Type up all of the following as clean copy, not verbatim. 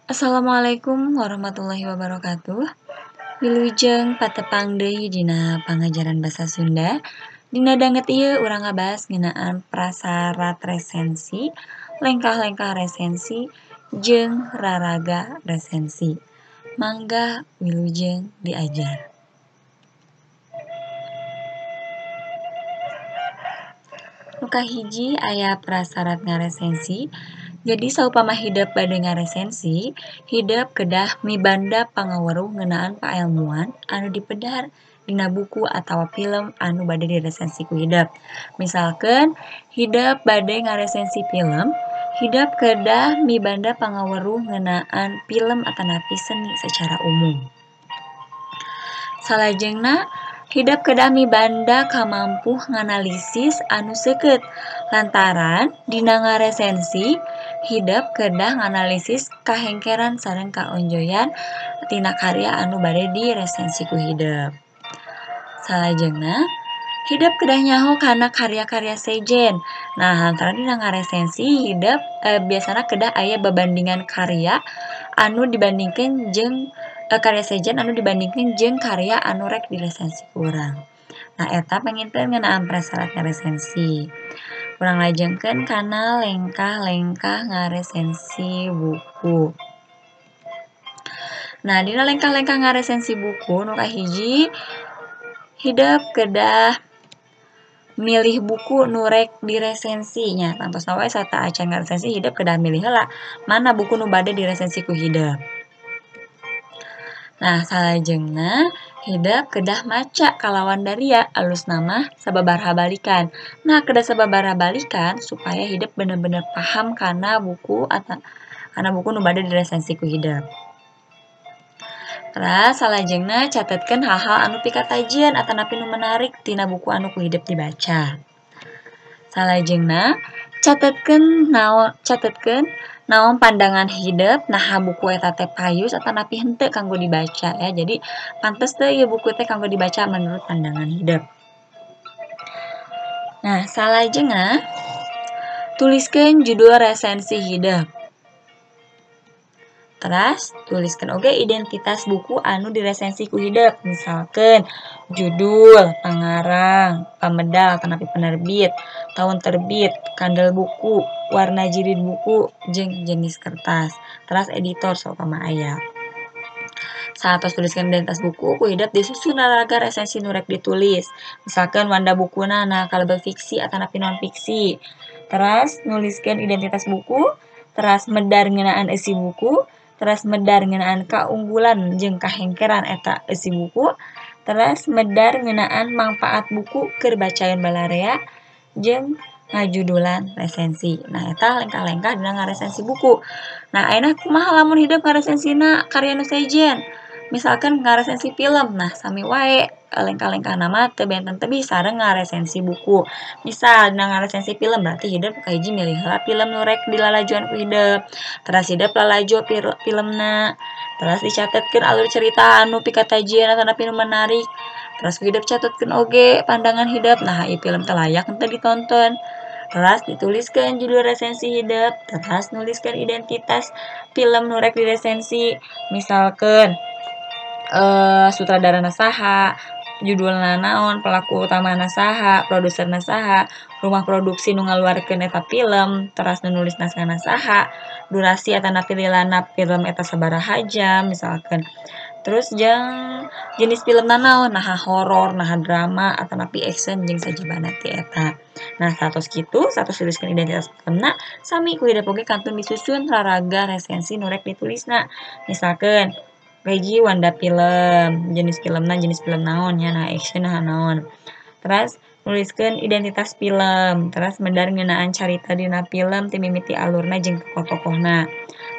Assalamualaikum warahmatullahi wabarakatuh. Wilujeng patepang deui dina pangajaran basa Sunda. Dina danget ieu urang ngabahas ngeunaan prasarat resensi, lengkah-lengkah resensi, jeung raraga resensi. Mangga wilujeng diajar. Nu kahiji aya prasarat ngaresensi. Jadi saupama hidep bade ngaresensi, hidep kedah mibanda pangaweruh ngeunaan paelmuan anu dipedar dina buku atawa film anu bade diresensi ku hidep. Misalkeun hidep bade ngaresensi film, hidep kedah mibanda pangaweruh ngeunaan film atanapi seni secara umum. Salajengna, hidep kedah mibanda kamampuh nganalisis anu seukeut lantaran dina ngaresensi hidep kedah nganalisis kahengkeran sareng kaonjoyan tina karya anu bade diresensi ku hidep. Salajengna, hidep kedah nyaho kana karya-karya sejen. Nah, lantaran dina ngaresensi hidep biasana kedah aya babandingan karya anu dibandingkeun jeung karya sejen anu dibandingkeun jeung karya anu rek diresensi ku urang. Nah, eta panginten ngeunaan prasarat ngaresensi. Urang lajengkeun kana lengkah-lengkah ngaresensi buku. Nah, dina lengkah-lengkah ngaresensi buku nu kahiji hidep kedah milih buku nu rek diresensi nya. Tangtosna wae sateuacan ngaresensi hidep kedah milih heula mana buku nu bade diresensi ku hidep. Nah, salajengna hidep kedah maca kalawan daria alusna mah sababaraha balikan. Nah, kedah sababaraha balikan supaya hidep bener-bener paham kana buku atau kana buku nu bade diresensi ku hidep. Teras salajengna catetkeun hal-hal anu pikatajieun atanapi nu menarik tina buku anu ku hidep dibaca. Salajengna catetkeun naon pandangan hidep naha buku eta teh payus atanapi henteu kanggo dibaca ya. Jadi pantes teu ieu buku teh kanggo dibaca menurut pandangan hidep. Nah, salajengna tuliskeun judul resensi hidep. Teras tuliskeun oge identitas buku anu diresensi ku hidep, misalkeun judul, pangarang, pamedal atanapi penerbit, tahun terbit, kandel buku, warna jilid buku, jeung jenis kertas. Teras editor saupama aya. Saatos tuliskeun identitas buku, ku hidep disusun raraga resensi nu rek ditulis. Misalkeun wanda bukuna nah kalebet fiksi atanapi non fiksi. Teras nuliskeun identitas buku, teras medar ngeunaan eusi buku, teras medar ngeunaan kaunggulan jeung kahengkeran eta eusi buku, teras medar ngeunaan mangpaat buku keur bacaeun balarea jeung ngajudulan resensi. Nah, eta lengkah-lengkah dina ngaresensi buku. Nah, ayeuna kumaha lamun hidep ngarensensina karya nu sejen? Misalkan ngaresensi film. Nah, sami wae lengkah-lengkahna mah teu benten tebih sareng ngaresensi buku. Misal dina ngaresensi film berarti hidep kahiji milih heula film nu rek dilalajoan ku hidep. Teras hidep lalajo filmna. Teras dicatetkeun alur cerita anu pikatajieun atanapi nu menarik. Teras ku hidep catetkeun oge pandangan hidep. Nah, ieu film teh layak henteu ditonton. Teras dituliskeun judul resensi hidep, teras nuliskeun identitas film nu rek diresensi. Misalkeun sutradarana saha, judulna naon, pelaku utamana saha, produserna saha, rumah produksi nu ngaluarkeun eta film, teras nu nulis naskahna saha, durasi atanapi lilana film eta sabaraha jam misalkeun. Terus jeung jenis filmna naon, naha horor, naha drama atanapi action jeung sajabana ti eta. Nah, saatos kitu, saatos tuliskeun identitas filmna, sami ku hidep oge kantun disusun raraga resensi nu rek ditulisna. Misalkeun kahiji wanda film, jenis filmna jenis film naon nya, nah action naha naon. Teras nuliskeun identitas film, teras medar ngeunaan carita dina film ti mimiti alurna jeung tokoh-tokohna.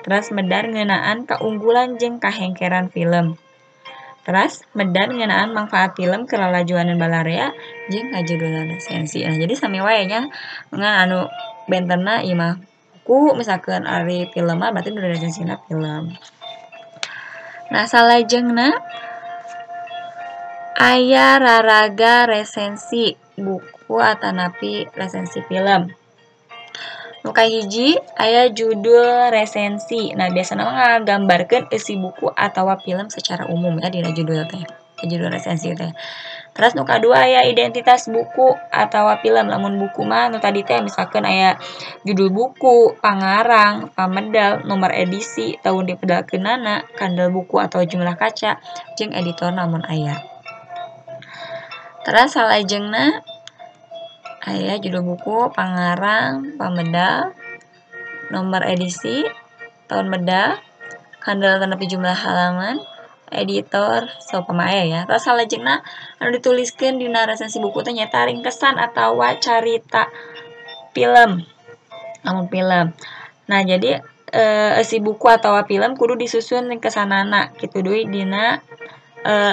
Teras medar ngeunaan kaunggulan jeung kahengkeran film. Teras medar ngeunaan mangfaat film keur lalajoaneun balarea jeung ngajudulan resensi. Nah, jadi sami wae nya ngan anu bentenna ieu mah buku, misalkeun ari film mah berarti nu diresensina film. Nah, salajengna aya raraga resensi buku atanapi resensi film. Nu kahiji aya judul resensi. Nah, biasana mah ngagambarkeun eusi buku atawa film secara umum ya dina judul teh. Judul resensi teh. Terus nu kadua aya identitas buku atawa film. Lamun buku mah nu tadi teh misalkan aya judul buku, pangarang, pamedal, nomor edisi, tahun dipedalkeunana, kandel buku atau jumlah kaca, jeung editor lamun aya. Terus salajengna aya judul buku, pangarang, pamedal, nomor edisi, tahun medal, kandel atanapi jumlah halaman, editor, saupama aya ya. Terus salajengna anu dituliskeun dina resensi buku teh nyaeta ringkesan atawa carita film. Lamun film. Nah, jadi eusi buku atawa film kudu disusun ringkesanana kitu deui dina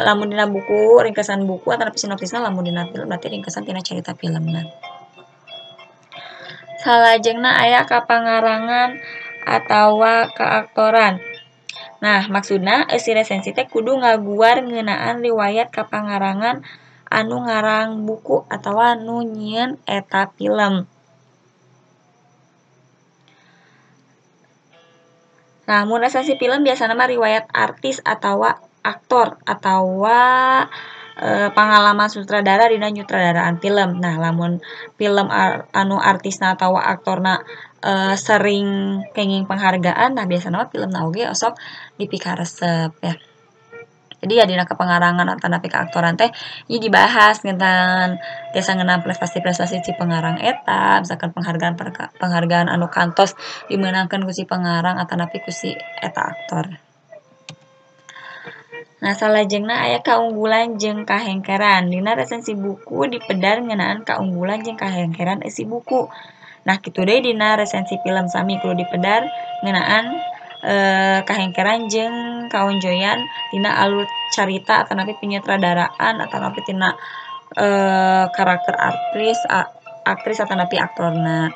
lamun dina buku ringkesan buku atanapi sinopsisna, lamun dina film berarti ringkesan tina carita filmna. Salajengna aya kapangarangan atawa kaaktoran. Nah, maksudna eusi resensi teh kudu ngaguar ngeunaan riwayat kapangarangan anu ngarang buku atawa nu nyieun eta film. Nah, mun resensi film biasana mah riwayat artis atawa aktor atawa pangalaman sutradara dina nyutradaraan film. Nah, lamun film anu artisna atawa aktorna sering kenging penghargaan, nah biasana mah filmna oge osok dipikaresep ya. Jadi ya dina kepengarangan atanapi keaktoran teh ieu dibahas ngeunaan tiasa ngeunaan prestasi-prestasi si pengarang eta, misalkan penghargaan anu kantos dimeunangkeun ku si pengarang atanapi ku si eta aktor. Nah, salajengna aya kaunggulan jeung kahengkeran. Dina resensi buku dipedar ngeunaan kaunggulan jeung kahengkeran eusi buku. Nah, kitu deui dina resensi film sami kudu dipedar ngeunaan kahengkeran jeung kaonjoyan dina alur carita atanapi penyutradaraan atanapi tina karakter aktris atanapi aktorna.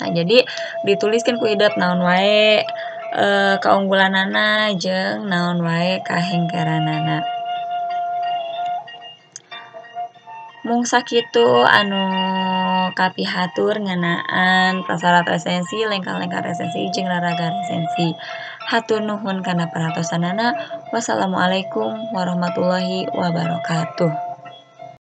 Nah, jadi dituliskeun ku hidep naon wae kaunggulanana jeung naon wae kahengkeranana. Mung sakitu anu kapihatur ngeunaan prasarat resensi, lengkah-lengkah resensi jeung raraga resensi. Hatur nuhun kana perhatosanana. Wassalamualaikum warahmatullahi wabarakatuh.